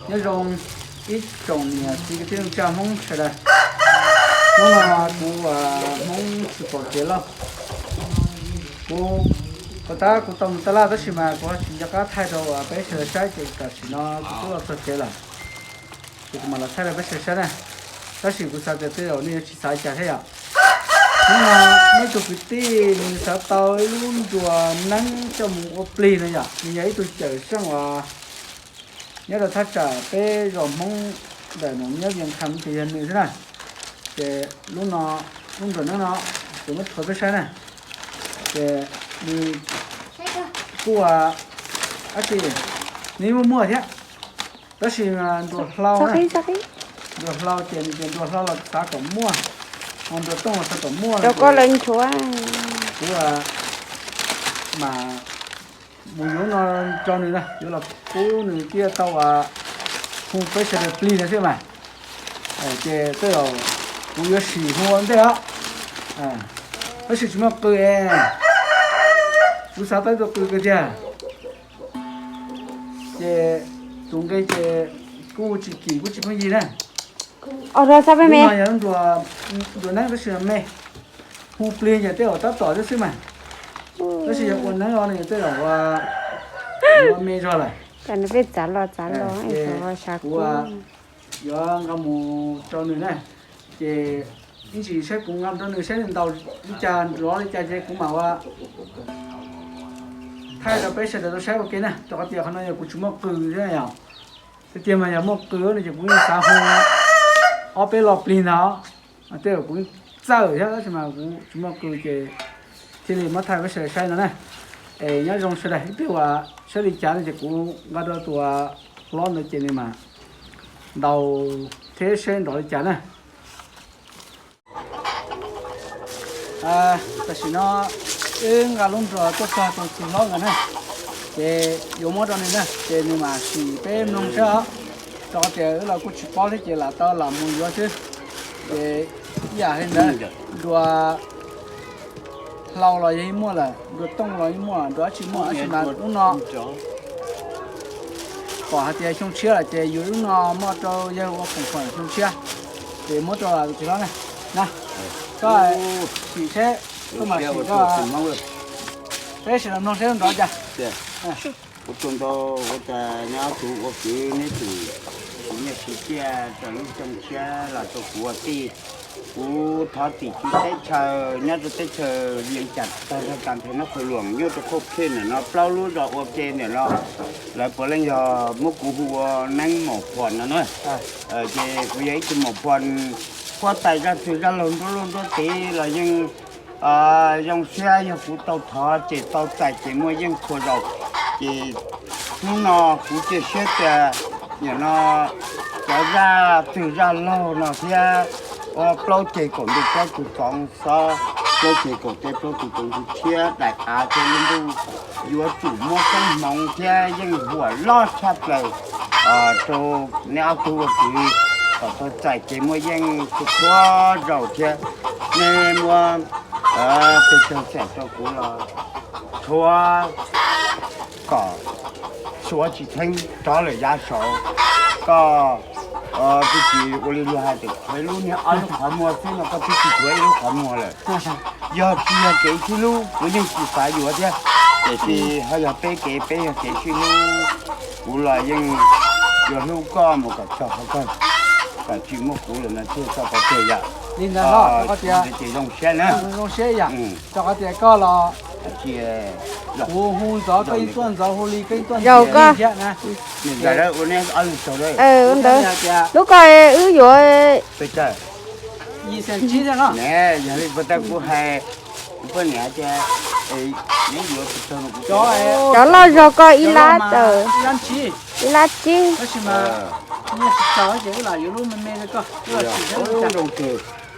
Nyob zoo ib tsoom niam txiv kwv tij neej tsa Hmoob sawv daws. Hnub no kuv Hmoob tsis pom kev loj, kuv puas tab kuv tau mus taj laj tab sis mas kuv ho tsis nco qab thaij rau peb sawv daws saib ces tam sim no kuv twb los txog tsev lawm. Ces kuv mam los thaij rau peb sawv daws saib na. Tab sis kuv xav tias tej zaum nej yuav tsis xav li cas thiab yom. Hnub no muaj ib tug kwv tij nws xav tau ib lub nruas neeb coj mus ua plig no yom, nws yog ib tug cawm seej uas nyob rau thaj tsam peb zos Hmoob ntawm no nyob Vias Kham ces yog nws xwb na. Ces lub no, lub nruas neeb no, kuv muab thuav peb saib na. Ces nws kuj, ab tsi, nws muaj muaj thiab, tab sis nruas hlau na, nruas hlau ces nws tias nruas hlau los xav kom muaj, ho nruas tooj los xav kom muaj. Kuv mas mus yuav no rau nws na, yuav los pub nws thiaj tau hu peb sawv daws plig no xwb mas. Ces tej zaum kuv yuav sim hu ua ntej os, tab sis tsis muaj qws es, kuv xav tau ib tug qws kawg tiag. Ces tus nqi ces kuj tsis kim kuj tsis pheej yig na. Lub no yog nruas neeb tab sis me, hu plig ces tej zaum tab tom xwb mas. Tab sis yog ua neeb no nws tej zaum ua me zog lawm. Kuv yuav nqa mus rau nws na, ces ib ntsis saib kuv nqa mus rau nws saib nws ntaus li cas nrov li cas ces kuv mam ua thaij rau peb sawv daws tau saib ua ke na, rau qhov tias qhov no yog kuv tsis muaj qws thiab yom. Tiag tiag mas yog muaj qws no ces kuv yeej xav hu ob peb lo plig ntag, tej zaum kuv txawj thiab tab sis mas kuv tsis muaj qws ces thiaj li muab thaij peb sawv daws saib no na. Es nyob zoo sawv daws ib pliag uas saib li cas no ces kuv nqa rau tus hlob ntawd ces nws mam ntaus thiab saib nrov li cas na. Tam sim no wb nqa lub nruas tuaj txog tus txiv hlob ntawd na, ces yuav muab rau nws na, ces nws mam sim peb mloog saib os, rau qhov tias wb los kuj tsis paub thiab ces lam tau lam mus yuav xwb. Ces ib yam li ntawd, nruas hlau los yog yeej muaj lawm, nruas tooj los yeej muaj, nruas dab tsi muaj, tab sis mas lub no pom hais tias xyoo tshiab lawm ces yus lub no muab rau yawg ua khoom khoom xyoo tshiab, ces muab rau tus txiv hlob na. Na, koj sim seb, koj mam sim koj, peb sim los mloog seb nrov cas. Ua tsaug ntau, ua cas neb ob tug ua kwv neb tseem siv nyiaj siv txiaj rau lub xyoo tshiab los rau kuv ua tij. Kuv thov txim tsis teb chaws nyob rau teb chaws Vias Cas tag nrho tas nrho nab qhua luam nyob rau qhov khej ntawm no plaub lub zos ua ke ntawm no, lawv puav leej yog muab kuv hu ua neeb maum phom no na. Ces kuv yog ib tug maum phom, huab tais zaj twg zaj laug nruab luaj nruab tid los yeej zoo siab yog kuv tau thov ces tau txais ces muaj yeej txhua zaus. Ces hnub no kuv cia siab tias nim no cov zaj twg zaj laug no thiab ua plaub ceg kaum ntuj plaub tug txoov xob, plaub ceg kaum teb plaub tug txoov ntxhw tshiab daim av thiab lub ntuj yuav tsum muab koob hmoov thiab yeej huam loj tshaj plaws rau neb ob tug ua kwv kom tau txais ces muaj yeej txhua zaus thiab. Nej muab pes tsawg xam rau kuv los tshuav kom suav tsis theeb rov lawm yav saud. Koj twb tsis ua li luag hais tias tshuav ib lub niag ob lub qhov muag xwb no koj twb tsis tshuav ib lub qhov muag lawm. Yog tsis yog kev sib hlub kuv yeej tsis xav yuav thiab, tiam sis ho yog peb kev peb yog kev sib hlub, kuv los yeej yuav hlub koj mus kom txog qhov kawg, kom tsis muaj kuv lawm no thiaj txog qhov kawg yom. Li ntawd los rau qhov tias ces zoo siab na, zoo siab yom, rau qhov tias koj los kuv hu ntxov koj yeej tuaj ntxov, hu li koj yeej tuaj ntxov thiab na. Ntawd lub koj wb yuav yog li puas tau kuv hais, kuv poj niam tias neb yuav cov loj zog koj ib lab tawm, ib lab tsib.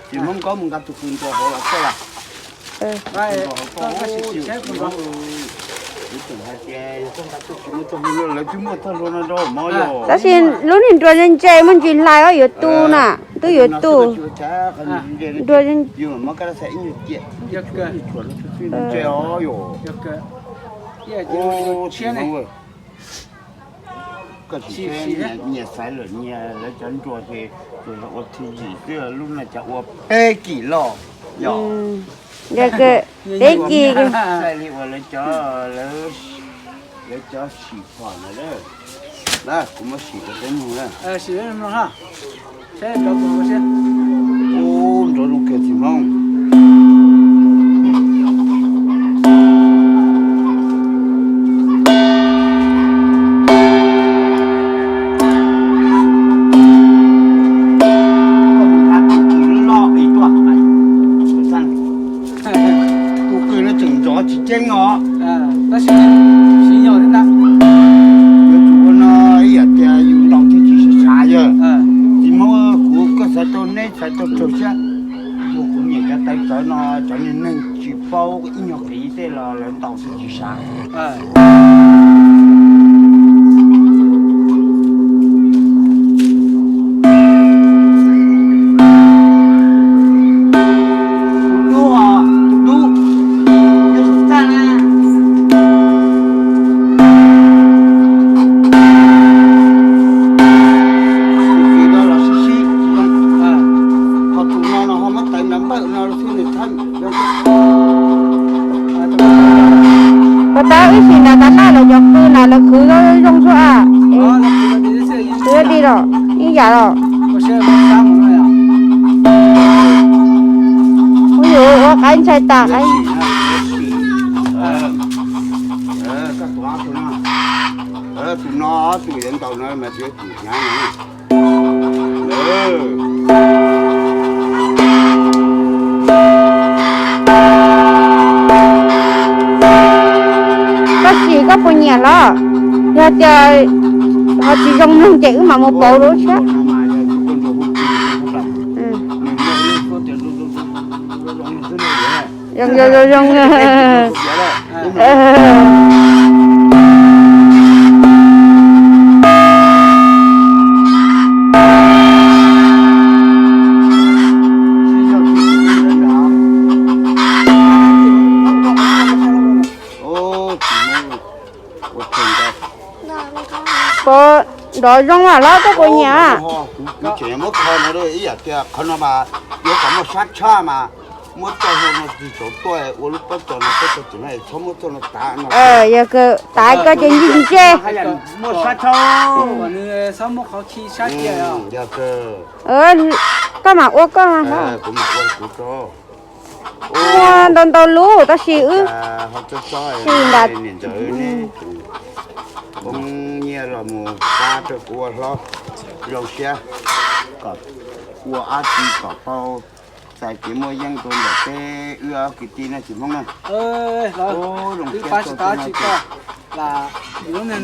Tsis Hmoob Nkaub mus nqa tus kws ntua hauv los txog las. Kuv tseem hais tias yog koj nqa tuaj tsis muaj txoj hlua, lawv twb muaj txoj hlua no rau mov yom. Tab sis lub niag nruas ntse ntse muaj ntsis hlais os, yuav tu na, twb yuav tu. Nruas ntse os yom. Koj tsis nyiam xaiv lawm, nyias lawv cov nruas ces tsuas yog ua thib yim xwb, lub no cas ua peb kis loj yom. Xaiv li uas lawv cov, lawv cov sim phom ntawd. Kuv muab sim rau peb mloog na. Ub, nrov zoo kawg txiv Hmoob. Tus qw no tseem nrov tsis ceeb os. Yuav tsum ua no ib yam tias yus ntaus thiaj tsis sav sav yog. Txiv Hmoob, kuv koj xav tau neb xav tau raug siab. Kuv nyiam cov tawv tawv no, cov niag neeg tsis paub ib nyuag qiv tej los lawv ntaus thiaj tsis sav. Puas tau ib sim ntawd tas noj lawv cov qw na lawv khwv zoo zoo xwb a. Li los ib yam los. Kuv yuav ua qaib ntshai tas qaib. Tus no tus yuav ntaus no mas tsis hnyav no. Koj sim koj puas nyiam los? Yog tias ho tsis zoo mloog ces wb mam mus pauv lub tshiab. Zoo zoo zoo zoo. Puas nrov zoo mas los koj puas nyiam? Kuv tseem muab kho no ib yam tias qhov no mas yuav kom muaj sab tshaj mas muab txoj hlua no tig saum tuaj ua lub pob txo no, pob txo txiv no txhob muab txoj no tav no. Yog kawg tav koj ces ntsej ntsej. Muaj sab tshaj. Yog kawg. Koj mam ua koj hlob. Kuv mam ua kuv tso. Muaj ntau ntau lub tab sis wb ho txob txob sim nram niam ntxawm ne, poob nyiaj los mus pab rau kuv ua hlob zoo siab kom ua dab tsi kom tau txais kev muaj yeej rau ntawm peb wb ob kwv tij nej txiv Hmoob na. Zoo siab tau txog no ces. Yog lawm.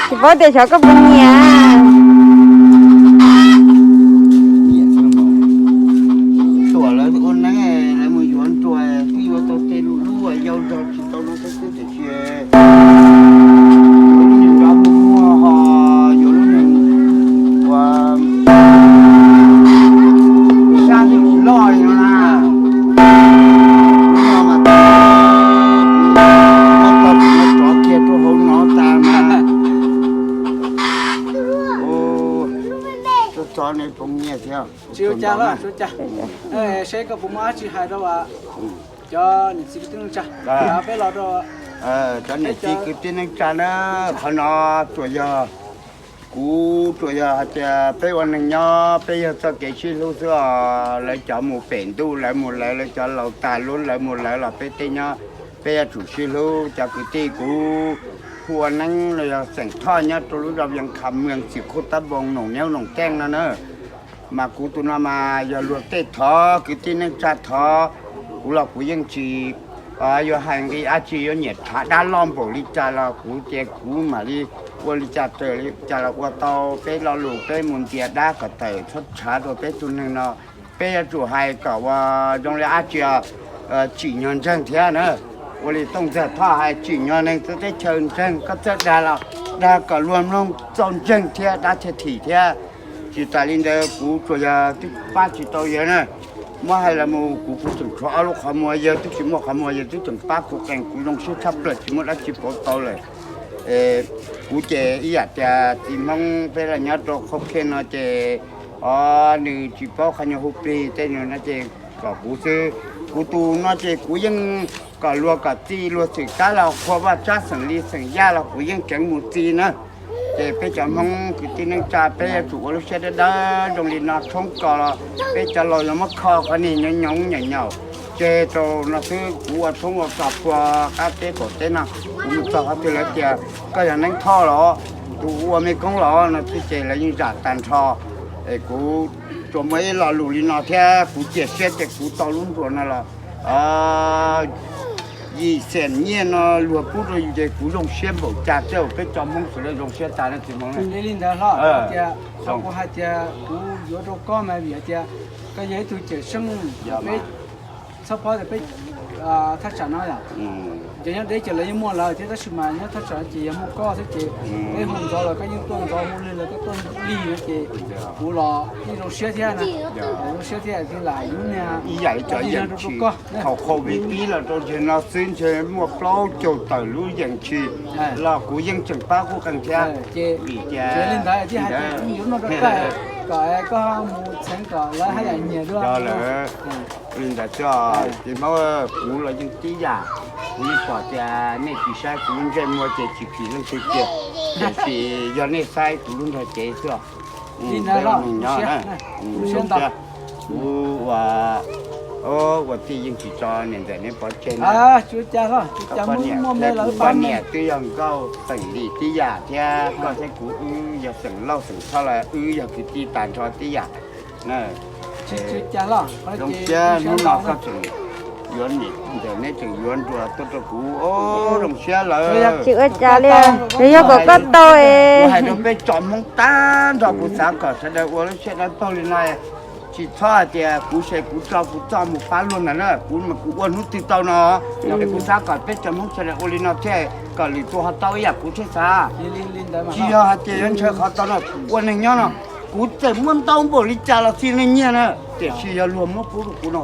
Tsis paub tias xyov koj puas nyiam. Tuam lawv ua neeb lawv mus yuav nruas twb yuav tau tej lub lub uas yau zog tsis tau no xwb xwb tiam sis yuav lub neeg nrov muag muag ho yuav lub neeg uas sab twb tsis loj li no na. Lub no mas tau tau tus no rov kiag rau hauv no tas mas. Txog txog nej poob nyiaj thiab. Tsis ua cas, tsis ua cas. Seb koj puas muaj dab tsi hais rau cov niam txiv kwv tij neej tsa, peb los rau cov niam txiv kwv tij neej tsa na. Qhov no tsuas yog, kuv tsuas yog hais tias peb ua neeg nyob peb yog txoj kev sib hlub xwb os. Lawv cov mus pem ntuj lawv mus lawv, lawv cov laus tas lub lawv mus lawv los peb tej nyob peb yuav tsum sib hlub. Cov kwv tij kuv hu ua neeb los yog xeem Thoj nyob rau lub zos Vias Kham Mws, txim khuj tab npoo Noom Neeb Noom Keej no na. Mas kuv tus no mas yog luag tej thov, kwv tij neej tsa thov, kuv los kuv yeej tsis yuav hais nqi dab tsi, yuav nyiam rhav dab loj npaum li cas los kuv ces kuv mam li ua li cas raws li cas los ua tau. Peb lo lus peb mus ntiav dab kom tawm txhob rhav rau peb tus neeg no. Peb yuav tsum hais kom ua zoo li dab tsi, tsim nyog ntseeg thiab na. Ua li Tooj Ntxawg Thoj hais tsim nyog neeg txawv teb chaws ntseeg, koj txawj dag los dag kom luag mloog txaus ntseeg thiab dab thiaj thim thiab. Tsis tas li ntawd kuv tsuas yog twb pab tsis tau yawg na. Muab hais los mus kuv kuv tseem tshuav ob lub qhov muag, yawg twb tsis muaj qhov muag, yawg twb tseem pab kuv qees, kuv zoo siab tshaj plaws tsis muaj dab tsi pauv tau lawm. Kuv ces ib yam tias txiv Hmoob peb los nyob rau qhov kiag no ces, o, nws tsis paub qhov nyuag hu plig tej no ces kom kuv xwb. Kuv tus no ces kuv yeej kom luag kom txi luag xwm kab los qhua vaj tsab xeem li xeem yaj los kuv yeej tseev mus txi na. Ces peb cov Hmoob kwv tij neej tsa peb yuav tsum ua lub siab dawb dawb zoo li no tshoob kos los peb cov laus yuav muab kho qhov niag nyoos nyoos nyaum nyaum tseg rau no xwb. Kuv ua tshoob ua kos puag qab teb qaum teb no, kuv mus txog qhov twg lawv tias koj yog Neeb Thoj los, tus ua mej koob los no xwb ces lawv yeej zam tag nrho. Es kuv tsuas muaj ib lo lus li no thiab kuv cia siab tias kuv tau lub nruas no los yim xees nyiaj no luag pub rau yus ces kuv zoo siab npaum cas thiab, peb cov Hmoob sawv daws zoo siab tas na txiv Hmoob. Li ntawd hlo, tias qhov kuv hais tias kuv yuav rau koj mas vim tias koj yog ib tug cawm seej, peb txhob phob tias peb thaj tsam no yom, ces nyob deb ces lawv yeej muaj lawm thiab tab sis mas nyob thaj tsam no ces yog muaj koj xwb ces peb hu ntxov los koj yeej tuaj ntxov, hu lig los koj tuaj lig no ces kuv los yeej zoo siab thiab na. Zoo siab thiab thiaj lam yug niag ib yam li cov yam rau koj. Thaum COVID pib los rau ntshe no xwb ntshe muaj plaub caug tawm lub yees tshis los kuv yeev tseem pab kuj qee thiab. Ces vim tias li ntawd thiaj hais tias kuv yuav noj rau koj, kom koj mus txheev kom lawv haj yam nyiam dua. Li ntawd xwb os, ces Hmoob, kuv los yeej tib yam, kuv yeej pom tias nej tsis saib kuv lub ntsej muag ces tsis phim leej twg kiag, tiam sis yog nej saib kuv lub nrog cev xwb os. Li ntawd los nyob, kuv ua, ua tij yeej tsis tso niam ntxawm neb pov tseg na. Kuv poj niam twb yog nkauj xeem Lis tib yam thiab koj thiab kuv wb yog xeem Lauj xeem Thoj los wb yog kwv tij tag nrho tib yam. Zoo siab hnub no koj tseem yuav niam ntxawm neb tseem yuav nruas tuaj rau kuv, zoo siab lawm. Tsis ua cas li, nws yog kom koj tau es. Kuv hais rau peb tsoom Hmoob tag nrho, kuv xav kom sawv daws ua lub siab dawb paug li no, tsis txhob hais tias kuv se kuv tso kuv txoj mus pab luag ntawd na, kuv mas kuv ua hnub twg tau no, es kuv xav kom peb tsoom Hmoob sawv daws ua li no thiaj kom lwm tus ho tau ib yam kuv thiaj xav. Tsis yog hais tias yuav ntshaw qhov tau no, ua neeg nyob no, kuv txawm muaj ntau npaum li cas los xij neej nyiaj na, tiam sis yog luag muab pub rau kuv no,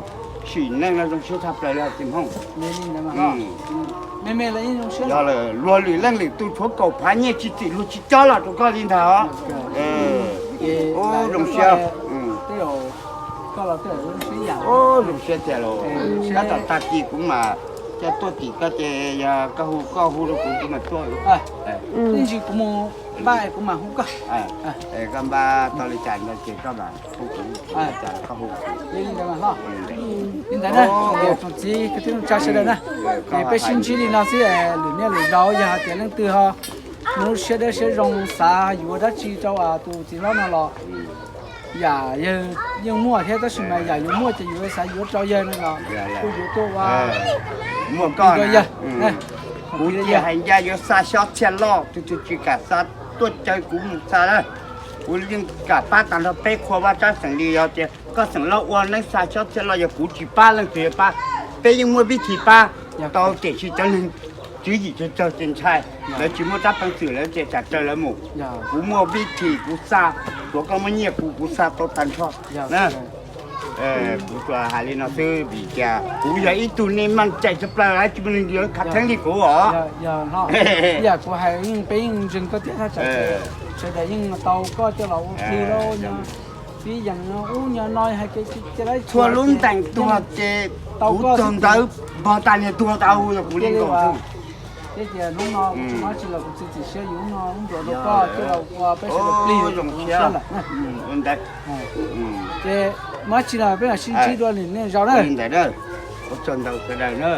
sim neej no zoo siab tshaj plaws li txiv Hmoob. Yog lawm, luag lwm leej lwm tus tshuav kaum phav nyiaj tsis txim luag tsis cob los rau koj li ntag. Zoo siab, zoo siab tiag lauj. Tab tom tag kis kuv mam coj tuaj tim koj ces yog koj hu, koj hu rau kuv kuv mam tuaj. Ib ntsis kuv mus npaj kuv mam hu koj. Koj npaj tau li cas no ces koj mam hu kuv, koj hu kuv. Li ntawd na, tsoom txiv kwv tij neej tsa sawv daws na, es peb sib ntsib li no xwb, lwm niaj lwm zaus yog hais tias leej twg ho muaj lub siab dawb siab zoo xav yuav dab tsi rau tus txiv hlob no los yam yawg yeej muaj thiab tab sis mas yam yuav muaj ces yuav xav yuav rau yawg no los kuj yuav tuaj ua muaj koj rau yawg. Kuv cia hais ncaj yuav xa xyov txhia loj, tus twg tsis kam xa tuaj caw kuv mus xa na. Kuv yeej kam pab tag nrho peb qhua vaj tsab xeem li, yog tias koj xeem Lauj ua neeb xa xyov txhia loj yog kuv tsis pab leej twg yuav pab. Peb yeej muaj vib thim pab tau tiam sis cov neeg tswv yim tsawg tsawg ces ntshai, lawv tsis muaj rab peev xwm lawv ces tsam raws lawv mus. Kuv muaj vib thim kuv xa, tsuav koj muab nyiaj kuv, kuv xa tau tag nrho na. Kuv tsuas hais li no xwb vim tias kuv yog ib tug neeg maj cai tshaj plaws, tsis muaj neeg yuav khav theeb li kuv os. Yog, yog, yog kuv hais yeej peb yeej ntseeg koj tiag, sawv daws yeej tau koj coj los ua plig lauj, nyob pib yees ub nyob no hais tias txhua lub ntees tuag ces kuv txog ntawd npog tas niag tuag tau yog kuv li nkaus xwb. Thiab ces hnub no kuv tsis muaj dab tsi los kuv txiav txim siab yus hnub no ub nruas rau koj coj los ua peb sawv daws plig zoo siab lawm. Ces muaj dab tsi los peb mam sib ntsib dua lwm niaj zaus na. Ua tsaug ntau sawv daws na.